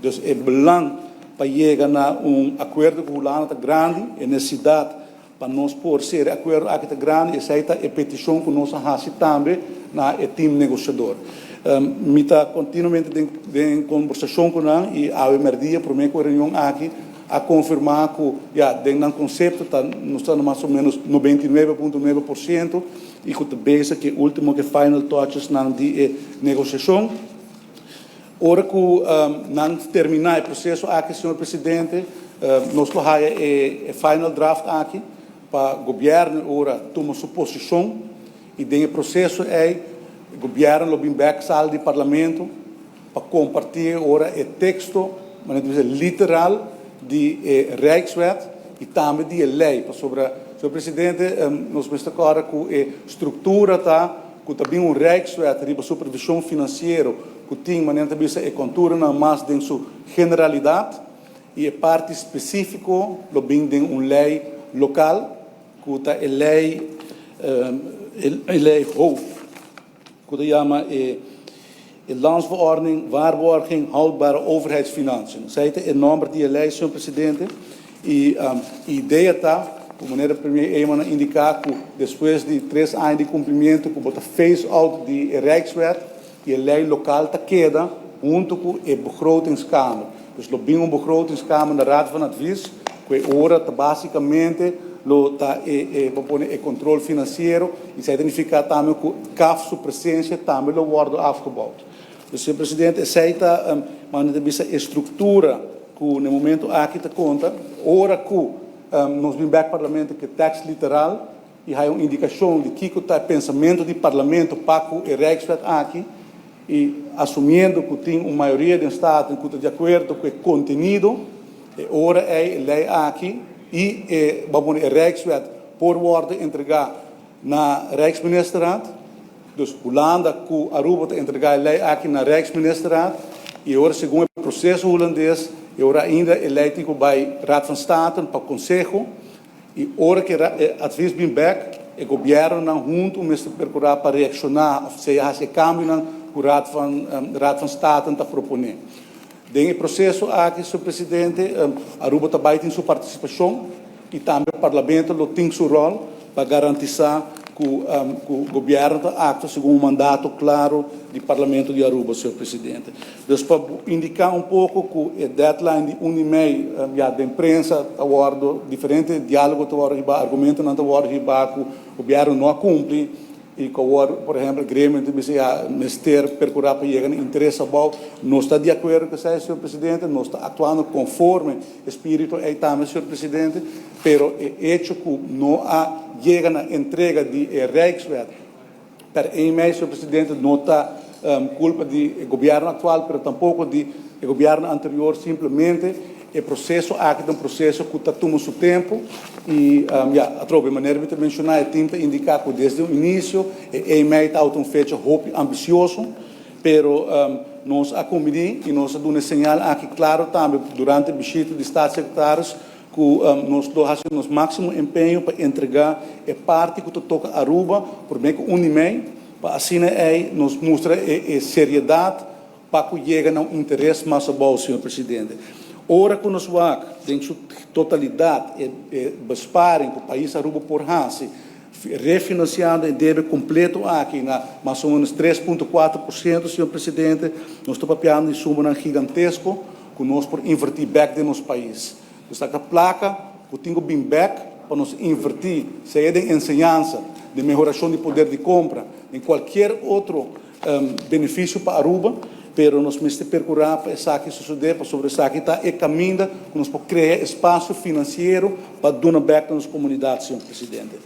Dus e belang pa yega na un akuerdo ku Hulanda ta grandi, e nesesidat pa nos por sera e akuerdo aki ta grandi, esei ta e petishon ku nos a hasi tambe na e tim negosiador. Mi ta kontinuamente den kombersashon ku nan i awe mèrdia promé ku e reunion aki a konfirmá ku ya den nan konsepto ta nos ta na mas o ménos 99,9% i ku ta bezig ku e último ku e final touches nan di e negosiashon. Ora ku nan terminá e proseso aki, señor presidente, nos lo haya e final draft aki pa gobièrnu ora tuma su posishon i den e proseso ei gobièrnu lo bin bèk sala di parlamento pa kompartí ora e teksto, manera di bisa, literal di e Rijkswet i tambe di e lei. Pasobra, señor presidente, nos mester kòrda ku e struktura ta ku ta bin un Rijkswet riba supervishon finansiero ku tin, manera ta bisa, e konturanan mas den su generalidat i e parti spesífiko lo bin den un lei lokal ku ta e lei hoofd ku ta yama e Landsverordening Waarborging Houdbare Overheidsfinanciën. Esei ta e nòmber di e lei, señor presidente. I idea ta, ku manera premier Eman a indiká, ku despues di 3 aña di kumplimentu, ku bo ta phase out di Rijkswet, e lei lokal ta keda huntu ku e begrotingskamer. Dus lo bin un begrotingskamer na Raad van Advies, ku ora ta básikamente lo ta e pone e kontrol finansiero i esei ta nifiká tambe ku CAF su presensia tambe lo worden afgebouwd. Dus, señor presidente, esei ta manera di bisa, e struktura ku na momento aki ta konta. Ora ku nos bin bèk parlamento ku tekst literal i hay un indikashon di kiko ta pensamentu di parlamento pa ku e Rijkswet aki i asumiendo ku tin un mayoria di Staten ku ta di akuerdo ku e kontenido, e ora e lei aki i e, bon, e Rijkswet por worden entregá na Rijksministerraad. Dus Hulanda ku Aruba ta entregá e lei aki na Rijksministerraad i ora, segun e proseso hulandes, e ora ainda e lei tin ku bai Raad van State pa konseho i ora ku e advies bin bèk, e gobièrnunan huntu mester perkurá pa reakshoná òf sea hasi kambionan ku Raad van State ta proponé. Den e proseso aki, señor presidente, Aruba tambe tin su partisipashon i tambe parlamento lo tin su ròl pa garantisá ku gobièrnu ta aktua segun un mandato kla di parlamento di Aruba, señor presidente. Dus pa indiká un poko ku e deadline di 1 di mei, ya den prensa a wordo diferente diálogo ta wordo riba, argumentonan ta wordo riba ku gobièrnu no a kumpli i ku, por ehèmpel, gremio ta bisa ya mester perkurá pa yega na interes abou. Nos ta di akuerdo ku esei, señor presidente, nos ta aktuando konforme spiritu ei tambe, señor presidente, pero e hecho ku no a yega na entrega di Rijkswet per 1 mei, señor presidente, no ta kulpa di gobièrnu aktual, pero tampoko di gobièrnu anterior, simplemente e proseso aki ta un proseso ku ta tuma su tempu i ja, atrobe, manera mi a menshoná, e tim ta indiká ku desde e inisio e 1 mei ta un fecha hopi ambisioso, pero nos a kumbiní i nos a duna señal aki klaro tambe durante e bishita di staatssecretaris ku nos ta hasi nos máksimo empeño pa entregá e parti ku ta toka Aruba promé ku 1 di mei, pa asina ei nos mustra e seriedat pa ku yega na un interes mas abou, señor presidente. Ora ku nos wak den su totalidat e besparing ku pais Aruba por hasi, refinansiando e debe kompleto aki na mas o ménos 3,4%, señor presidente, nos ta papiando di sumanan gigantesko ku nos por invertí bèk den nos pais. Nos ta plaka ku tin ku bin bèk pa nos invertí, sea den enseñansa, den mehorashon di poder di kompra, den kualke otro benefisio pa Aruba, pero nos mester perkurá pa esaki sosodé, pasobra esaki ta e kaminda ku nos por krea espasio finansiero pa duna bèk na nos komunidat, señor presidente.